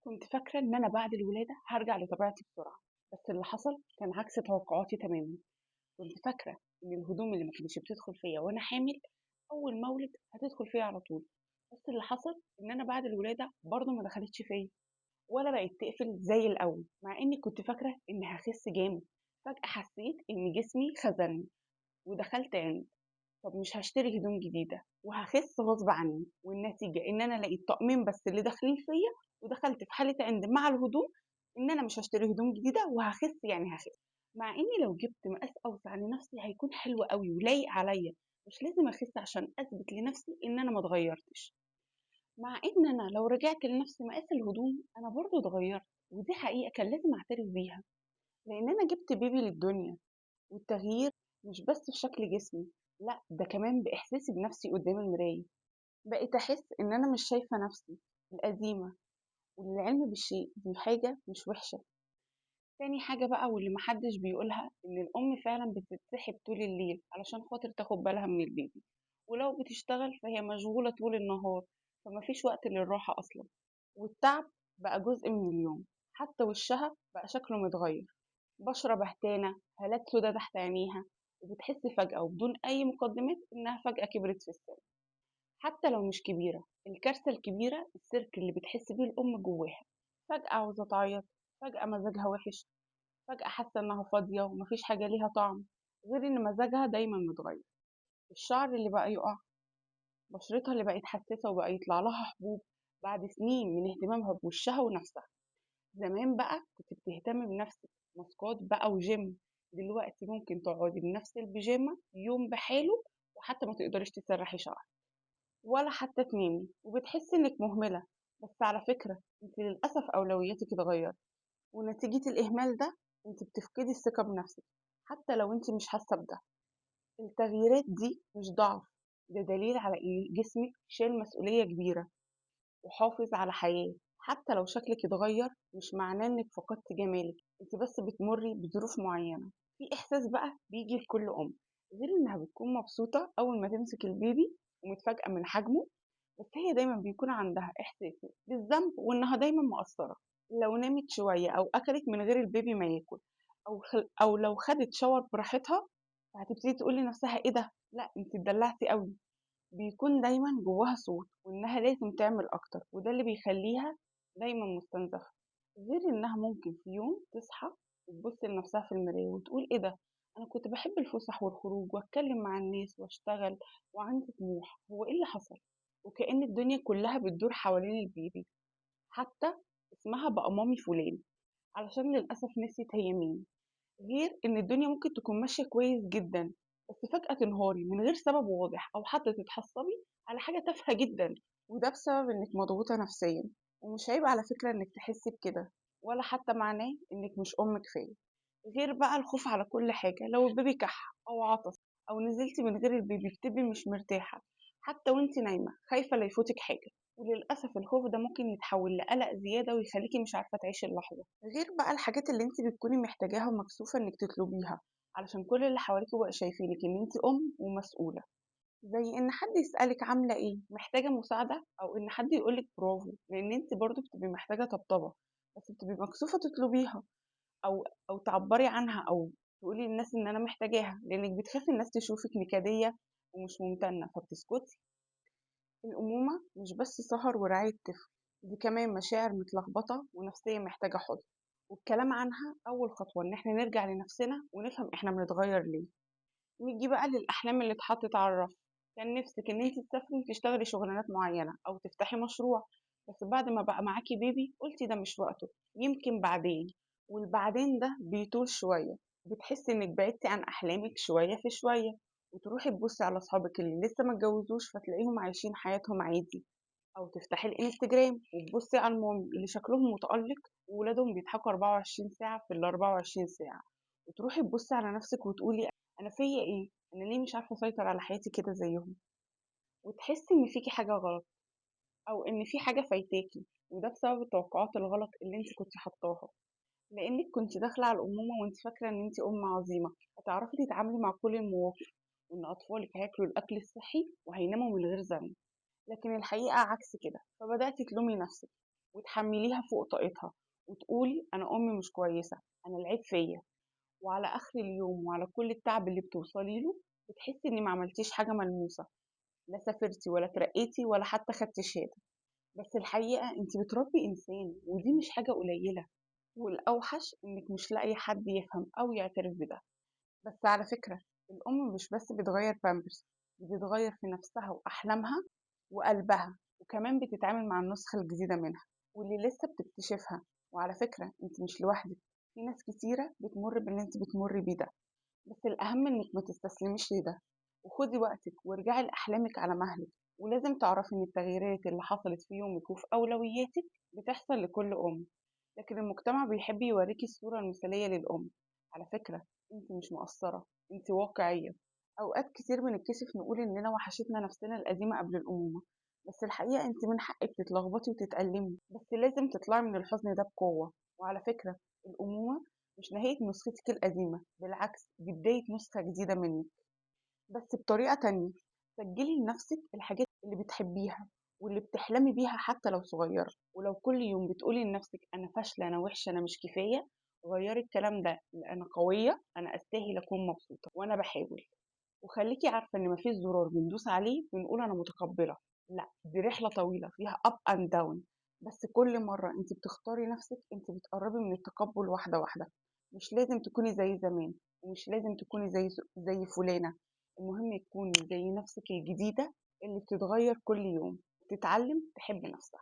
كنت فاكرة إن أنا بعد الولادة هارجع لطبيعتي بسرعة، بس اللي حصل كان عكس توقعاتي تمامًا. كنت فاكرة إن الهدوم اللي ما كانتش بتدخل فيّا وأنا حامل، أول ما أولد هتدخل فيّا على طول، بس اللي حصل إن أنا بعد الولادة برضه ما دخلتش فيّا، ولا بقت تقفل زي الأول، مع إني كنت فاكرة إني هاخس جامد. فجأة حسيت إن جسمي خذلني ودخلت عند، طب مش هاشتري هدوم جديدة وهاخس غصب عني، والنتيجة إن أنا لقيت طقمين بس اللي داخلين فيّا، ودخلت في حالة عند مع الهدوم إن أنا مش هاشتري هدوم جديدة وهاخس يعني هاخس، مع إني لو جبت مقاس أوسع لنفسي هيكون حلو أوي ولايق عليّا، مش لازم أخس عشان أثبت لنفسي إن أنا ما اتغيرتش. مع إن أنا لو رجعت لنفس مقاس الهدوم أنا برضه اتغيرت، ودي حقيقة كان لازم أعترف بيها، لأن أنا جبت بيبي للدنيا، والتغيير مش بس في شكل جسمي، لأ ده كمان بإحساسي بنفسي قدام المراية. بقيت أحس إن أنا مش شايفة نفسي القديمة، وللعلم بالشيء دي حاجة مش وحشة. تاني حاجة بقى واللي محدش بيقولها، إن الأم فعلا بتتسحب طول الليل علشان خاطر تاخد بالها من البيبي، ولو بتشتغل فهي مشغولة طول النهار، فمفيش وقت للراحة أصلا، والتعب بقى جزء من اليوم، حتى وشها بقى شكله متغير، بشرة بهتانة، هالات سودا تحت عينيها، وبتحس فجأة وبدون أي مقدمات إنها فجأة كبرت في السن، حتى لو مش كبيرة. الكارثة الكبيرة السيرك اللي بتحس بيه الأم جواها، فجأة عاوزة تعيط، فجأة مزاجها وحش، فجأة حاسة إنها فاضية ومفيش حاجة ليها طعم، غير إن مزاجها دايما متغير، الشعر اللي بقى يقع، بشرتها اللي بقت حساسة وبقى يطلع لها حبوب بعد سنين من اهتمامها بوشها ونفسها. زمان بقى كنت بتهتمي بنفسك، ماسكات بقى وجيم، دلوقتي ممكن تقعدي بنفس البيجامة يوم بحاله وحتى ما تقدريش تسرحي شعرك ولا حتى تنامي، وبتحسي انك مهملة. بس على فكرة انت للأسف أولوياتك اتغيرت، ونتيجة الإهمال ده انت بتفقدي الثقة بنفسك حتى لو انت مش حاسة بده. التغييرات دي مش ضعف، ده دليل على ان جسمك شال مسؤولية كبيرة وحافظ على حياة. حتى لو شكلك اتغير مش معناه انك فقدتي جمالك، انت بس بتمري بظروف معينة. في احساس بقى بيجي لكل ام، غير انها بتكون مبسوطة اول ما تمسك البيبي ومتفاجئة من حجمه، بس هي دايما بيكون عندها احساس بالذنب وانها دايما مقصرة. لو نامت شوية او اكلت من غير البيبي ما ياكل، او لو خدت شاور براحتها، فهتبتدي تقول لنفسها ايه ده، لا انت اتدلعتي قوي. بيكون دايما جواها صوت وانها لازم تعمل اكتر، وده اللي بيخليها دايما مستنزفة. غير انها ممكن في يوم تصحى وتبص لنفسها في المراية وتقول ايه ده، انا كنت بحب الفسح والخروج واتكلم مع الناس واشتغل وعندي طموح، هو ايه اللي حصل؟ وكأن الدنيا كلها بتدور حوالين البيبي، حتى اسمها بقى مامي فلان، علشان للأسف نسيت هي مين. غير إن الدنيا ممكن تكون ماشية كويس جدا، بس فجأة تنهاري من غير سبب واضح، أو حتى تتحصبي على حاجة تافهة جدا، وده بسبب إنك مضغوطة نفسيا. ومش عيب على فكرة إنك تحسي بكده، ولا حتى معناه إنك مش أم كفاية. غير بقى الخوف على كل حاجة، لو البيبي كح أو عطس أو نزلتي من غير البيبي بتبقي مش مرتاحة حتى وانتي نايمة، خايفة لا يفوتك حاجة. وللأسف الخوف ده ممكن يتحول لقلق زيادة ويخليكي مش عارفة تعيشي اللحظة. غير بقى الحاجات اللي انتي بتكوني محتاجاها ومكسوفة انك تطلبيها، علشان كل اللي حواليكي بقى شايفينك ان انتي أم ومسؤولة، زي ان حد يسألك عاملة ايه، محتاجة مساعدة، او ان حد يقولك برافو، لان انتي برضو بتبقي محتاجة طبطبة بس بتبقي مكسوفة تطلبيها او تعبري عنها او تقولي للناس ان انا محتاجاها، لانك بتخافي الناس تشوفك نكدية ومش ممتنة فبتسكتي. الأمومة مش بس سهر ورعاية طفل، دي كمان مشاعر متلخبطة ونفسية محتاجة حضن، والكلام عنها أول خطوة إن إحنا نرجع لنفسنا ونفهم إحنا بنتغير ليه. نيجي بقى للأحلام اللي اتحطت على الرف. كان نفسك إن أنتي تسافري وتشتغلي شغلانات معينة أو تفتحي مشروع، بس بعد ما بقى معاكي بيبي قلتي ده مش وقته، يمكن بعدين، والبعدين ده بيطول شوية، بتحسي إنك بعدتي عن أحلامك شوية في شوية، وتروحي تبصي على أصحابك اللي لسه ما اتجوزوش فتلاقيهم عايشين حياتهم عادي، أو تفتحي الانستجرام وتبصي على المامي اللي شكلهم متألق وولادهم بيضحكوا 24 ساعة في ال 24 ساعة، وتروحي تبصي على نفسك وتقولي أنا فيا إيه؟ أنا ليه مش عارفة أسيطر على حياتي كده زيهم؟ وتحسي إن فيكي حاجة غلط أو إن في حاجة فايتاكي، وده بسبب التوقعات الغلط اللي أنت كنت حطاها، لأنك كنت داخلة على الأمومة وأنت فاكرة إن أنت أم عظيمة هتعرفي تتعاملي مع كل المواقف، وإن أطفالك هياكلوا الأكل الصحي وهيناموا من غير ذنب، لكن الحقيقة عكس كده. فبدأتي تلومي نفسك وتحمليها فوق طاقتها وتقولي أنا أمي مش كويسة، أنا العيب فيا. وعلى آخر اليوم وعلى كل التعب اللي بتوصلي له بتحسي إن ما عملتيش حاجة ملموسة، لا سافرتي ولا ترقيتي ولا حتى خدتي شهادة. بس الحقيقة أنت بتربي إنسان، ودي مش حاجة قليلة. والأوحش إنك مش لاقي حد يفهم أو يعترف بده. بس على فكرة الأم مش بس بتغير بامبرز، دي بتغير في نفسها وأحلامها وقلبها، وكمان بتتعامل مع النسخة الجديدة منها واللي لسه بتكتشفها. وعلى فكرة أنت مش لوحدك، في ناس كتيرة بتمر باللي أنت بتمر بيه ده. بس الأهم إنك ما تستسلميش لده، وخدي وقتك وارجعي لأحلامك على مهلك. ولازم تعرفي إن التغييرات اللي حصلت في يومك وفي أولوياتك بتحصل لكل أم، لكن المجتمع بيحب يوريكي الصورة المثالية للأم. على فكرة أنت مش مقصرة، أنت واقعية. أوقات كتير بنتكسف نقول إننا وحشتنا نفسنا القديمة قبل الأمومة، بس الحقيقة أنت من حقك تتلخبطي وتتألمي، بس لازم تطلعي من الحزن ده بقوة. وعلى فكرة الأمومة مش نهاية نسختك القديمة، بالعكس دي بداية نسخة جديدة منك، بس بطريقة تانية. سجلي لنفسك الحاجات اللي بتحبيها واللي بتحلمي بيها حتى لو صغيرة. ولو كل يوم بتقولي لنفسك أنا فاشلة، أنا وحشة، أنا مش كفاية، غيري الكلام ده لأنا قوية، أنا أستاهل أكون مبسوطة وأنا بحاول. وخليكي عارفة إن مفيش زرار بندوس عليه بنقول أنا متقبلة، لا دي رحلة طويلة فيها up and down، بس كل مرة انت بتختاري نفسك انت بتقربي من التقبل واحدة واحدة. مش لازم تكوني زي زمان، ومش لازم تكوني زي فلانة، المهم تكوني زي نفسك الجديدة اللي بتتغير كل يوم، تتعلم تحب نفسها.